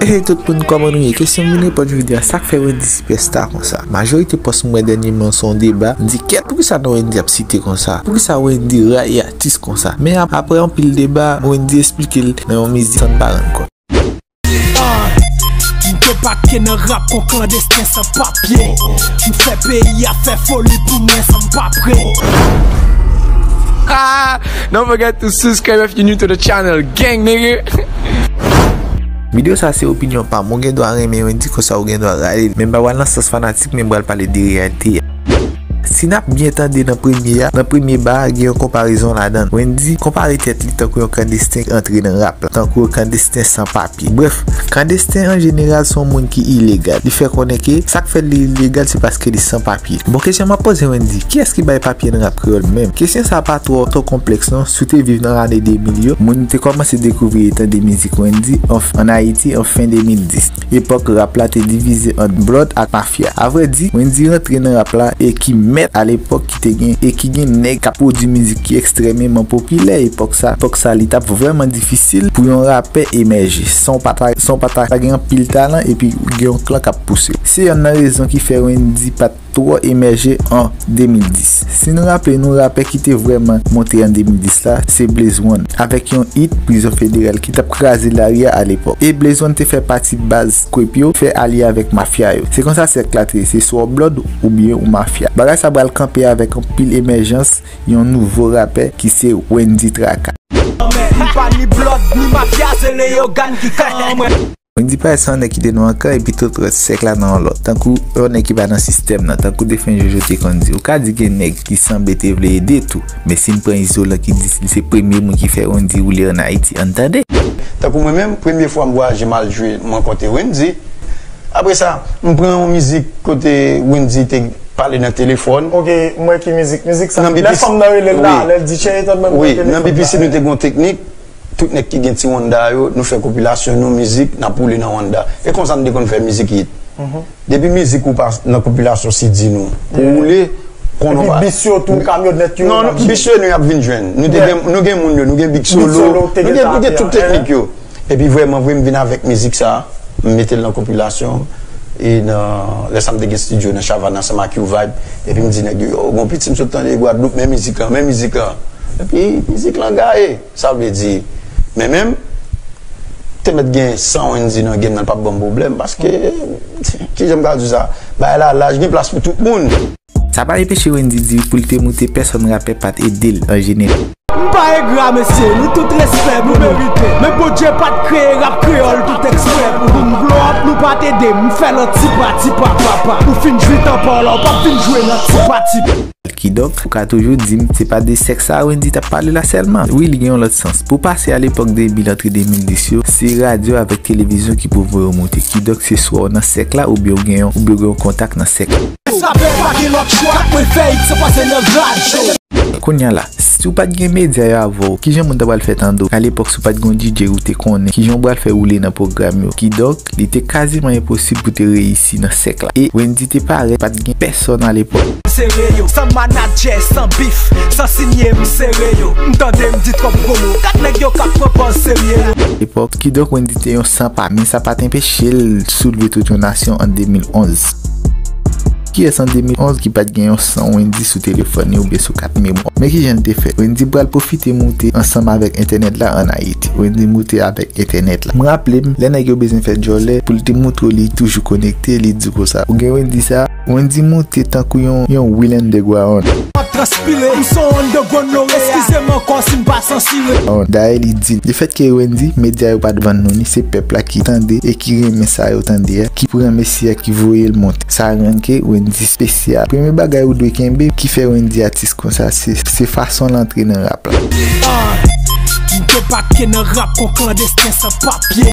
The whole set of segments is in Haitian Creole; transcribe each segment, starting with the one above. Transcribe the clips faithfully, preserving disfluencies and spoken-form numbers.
Hey tout moun, kòman nou ye? Kesyon m vin reponn jodi a, sa k fè Wendy sipèsta konsa? Majorite pòs m wè dènyèman se yon deba. M di, kèt, poukisa non Wendy ap site konsa? Poukisa Wendy rayi atis konsa? Men ap-, apre anpil deba, Wendy esplike l nan yon mizik san n pa rann kont. Ah, m debake nan rap kon klandesten san papye. M fè peyi a fè foli pou mwen san m pa pre. Don't forget to subscribe if you're new to the channel, gang nigga. Videyo sa se opinyon pa m. Ou gen dwa renmen Wendy konsa ou gen dwa rayi l. Men m pa pral nan sans fanatik, men m pral pale de reyalite a. Si n ap byen tande nan premye a, nan premye ba a, gen yon konparezon ladan l. Wendy konpare tèt li tankou yon klandesten ki antre nan rap la, tankou yon klandesten san papye. Brèf, klandesten an jeneral se yon moun ki ilegal. Li fè konnen ke sa k fè li ilegal se paske li san papye. Bon, kesyon m ap poze Wendy, kiyès ki bay papye nan rap kreyòl menm? Kesyon sa a pa twò, twò konplèks non. Si w te viv nan lane de mil yo, moun te kòmanse dekouvri e tande mizik Wendy an, ann Ayiti an fen de mil dis. Epòk rap la te divize ant Blood ak Mafya. Avrèdi, Wendy rantre nan rap la e ki mèt alepòk ki te gen, e ki gen nèg k ap pwodui mizik ki ekstrèmeman popilè epòk sa. Epòk sa, li t ap vrèman difisil pou yon rapè emèje san w pa ta, san w pa ta gen anpil talan epi gen yon klan k ap pouse w. Se yonn nan rezon ki fè Wendy pa t twò emèje an de mil dis. Si nou raple nou, rapè ki te vrèman monte an de mil dis la, se Blaze One, avèk yon hit, Prizon Federal, ki t ap kraze lari a alepòk. E Blaze One te fè pati baz Crip yo, fè alye avèk mafya yo. Se konsa sèk la te ye, se swa w Blood oubyen ou mafya. Bagay sa pral kanpe avèk anpil emèjans yon nouvo rapè ki se Wendy Traka. M pa ni Blood, ni mafya, se Leyogàn ki kan mwen. Wendy parèt se yon nèg ki te nan yon kan epi tout rès sèk la nan yon lòt. Tankou yon nèg ki pa nan sistèm nan, tankou defen Jojo te konn di. Ou ka di gen nèg ki sanble te vle ede tou, men si n pran Izolan ki di li se premye moun ki fè Wendy woule ann Ayiti, ann tande. Tankou mwen menm, premye fwa m vwayaje m al jwe, m rankontre Wendy. Apre sa, m pran yon mizik kote Wendy te pale nan telefòn. Ok, m wè ki mizik. Mizik sa. Nan B P C. Lè fanm nan rele l la, lè l di cheri tann mwen. Wi, nan B P C nou te gen yon teknik. Tout nèg ki gen ti Honda yo, nou fè konpilasyon nou mizik, n ap woule nan Honda. E konsa n te konn fè mizik hit. Depi mizik ou pa nan konpilasyon C D nou, pou woule, konnen w pa. Epi bis yo tou, kamyonèt yo. Non, bis yo nou y ap vin jwenn. Nou te gen, nou gen moun yo, nou gen Big Solo, nou gen, nou gen tout teknik yo. Epi vrèman vre, m vin avèk mizik sa, m mete l nan konpilasyon. E nan, lè sa m te gen estidyo nan Chavàn ansanm ak Q-Vibe. Epi m di nèg yo, yo, gon piti m sot tande Gwadloup, men mizik lan, men mizik lan. Epi mizik lan gaye. Sa vle di, men menm, te mèt gen san Wendy nan game nan, l p ap ban m pwoblèm, paske, kijan m ka di w sa, bagay la laj, gen plas pou tout moun. Sa pa enpeche Wendy di pou l te moute pèsòn rapè pa t ede l an jeneral. M pa engra mesye, nou tout respè pou nou. Men Bondye pa t kreye rap kreyòl tout eksprè pou nou. Pou m blow up, nou pa t ede m, m fè l an ti pa ti pa pa pa. Ou fin jwi tan pa w la, ou p ap vin jwe nan ti pa ti pa. Kidonk, ou ka toujou di m se pa de sèk sa a Wendy t ap pale la sèlman. Wi, li gen yon lòt sans. Pou pase a lepòk de mil antre de mil dis yo, se radyo avèk televizyon ki pou voye w moute. Kidonk, se swa w nan sèk la oubyen w gen yon, oubyen w gen yon kontak nan sèk la. Sa fè pa gen lòt chwa, mwen fè it se pase nan radyo. Kounye a la, si w pa t gen medya yo avè w, kijan moun ta pral fè tande w? A lepòk, si w pa t gen yon D J ou te konnen, kijan w pral fè woule nan pwogram yo? Kidonk, li te kaziman enposib pou te reyisi nan sèk la. E Wendy te parèt pa t gen pèsòn alepòk. Sere yo, san manadjè, san bif, san sinye m sere yo. M tande m di twòp gwo mo, gad nèg yo k ap pran pòz serye yo. Epòk, kidonk Wendy te yon sanpa, men sa pa t enpeche l soulve tout yon nasyon an de mil onz. Kiyès an de mil onz ki pa t gen yon san Wendy sou telefòn li oubyen sou kat memwa? Men kijan l te fè? Wendy pral pwofite moute ansanm avèk entènèt la ann Ayiti. Wendy moute avèk entènèt la. M raple m, lè nèg yo bezwen fè djòlè, pou l te montre w li toujou konekte, li di w konsa, ou gen Wendy sa? Wendy moute tankou yon, yon wheel underground. M ap transpire, m se yon underground, non, eskize m ankò si m pa sansire. Dayè, li di l, lefètke Wendy, medya yo pa t vann nou ni, se pèp la ki tande e ki renmen sa yo tande a, ki pran mesye a, ki voye l monte. Sa rann ke Wendy espesyal. Premye bagay ou dwe kenbe ki fè Wendy atis konsa, se, se fason l antre nan rap la. Ah, m debake nan rap kon klandesten san papye.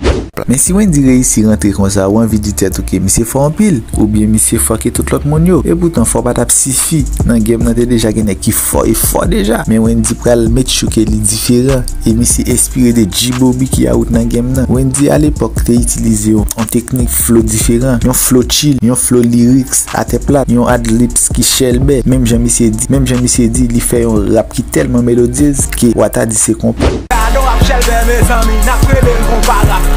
Men si Wendy reyisi rantre konsa, ou anvi di tèt ou ke misye fò anpil, oubyen misye fò ke tout lòt moun yo. Epoutan, fò pa t ap sifi. Nan game nan te deja gen nèg ki fò e fò deja. Men Wendy pral make sure ke li diferan. E misye enspire de G-Bobby ki out nan game nan. Wendy alepòk te itilize yon, yon teknik flow diferan, yon flow chill, yon flow lyrics atè plat, yon ad-libs ki chèlbè. Menm jan misye di, menm jan misye di, li fè yon rap ki tèlman melodyez ke w a ta di se konpa. Gade w ap chèlbè, mezanmi, n ap rele l konpa rap.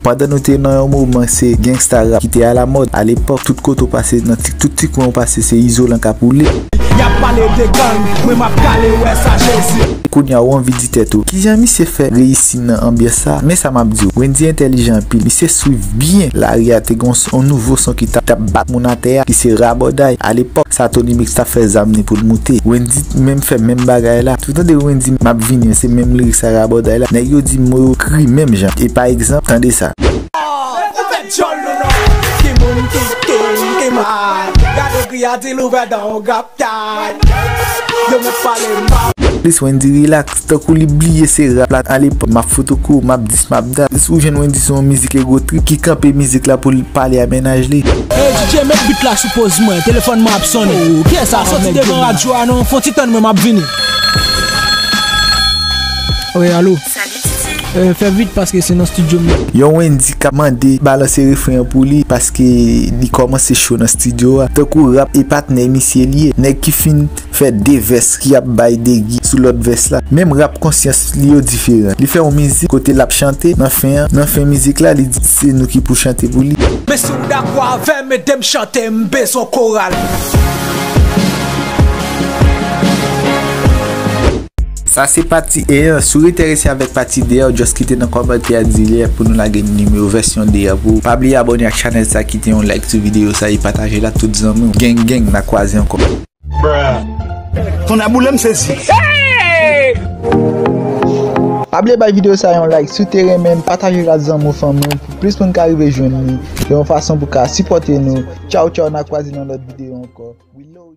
Pandan nou te nan yon moman se gangsta rap ki te alamòd alepòk, tout kote w pase, nan ti, tout ti kwen w pase se izolan k ap woule. Y ap pale de gang, mwen m ap kale wè sa Jezi. Kounye a ou anvi di tèt ou, kijan misye fè reyisi nan anbyans sa? Men sa m ap di w, Wendyy entèlijan anpil, misye swiv byen lari a, te gen yon s- yon nouvo son ki t ap, t ap bat moun atè a, ki se Rabòday. Alepòk sa Tony Mix t ap fè zam ni pou l moute. Wendyy menm fè menm bagay la. Tou tande Wendyy m ap vini, se menm lirik sa Rabòday la. Nèg yo di mo yo kri menm jan. E pa egzanp, tande sa. Ouvè djòl nou non. Ki moun ki king ki mal. Gade gri a di l ouvè dan w gap tay. Yo mèt pale mal. Plis Wendyy rilaks, tankou li bliye se rap la alepòk. M ap fotoko, m ap dis, m ap dat. Ou jwenn Wendyy sou yon mizik ego trip ki kanpe mizik la pou l pale a mennaj li. Hey D J, met beat la sou pòz mwen, telefòn mwen ap sonnen. Oh, kiyès sa? Pa soti devan radyo a non, fè yon ti tann mwen, m ap vini. Wi, alo. Salut Titi. Euh, fè vit paske se nan estidyo m. Yon Wendyy k ap mande balanse refren an pou li paske li kòmanse cho nan estidyo a. Tankou rap e patnè misye li ye. Nèg ki fin fè de vès ki ap bay degi sou lòt vès la. Menm rap konsyans li yo diferan. Li fè yon mizik kote l ap chante, nan fen an, nan fen mizik la, li di se nou ki pou chante pou li. Men si w dakò avè m, ede m chante, m bezwen koral. Sa se pati en an. Si w enterese avèk pati de a, w just kite nan kòmantè a di lè pou nou lage nimewo vèsyon de a pou ou. Pa bliye abòne ak chanèl sa, kite yon like sou videyo sa e pataje l ak tout zanmi w. Gang gang, n a kwaze ankò. Ton a boule m sezi. Pa bliye bay videyo sa yon like si w te renmen l, pataje l ak zanmi w, fanmi w, pou plis moun ka rive jwenn li, yon fason pou ka sipòte nou. Tchaw tchaw, n a kwaze nan lòt videyo ankò. We love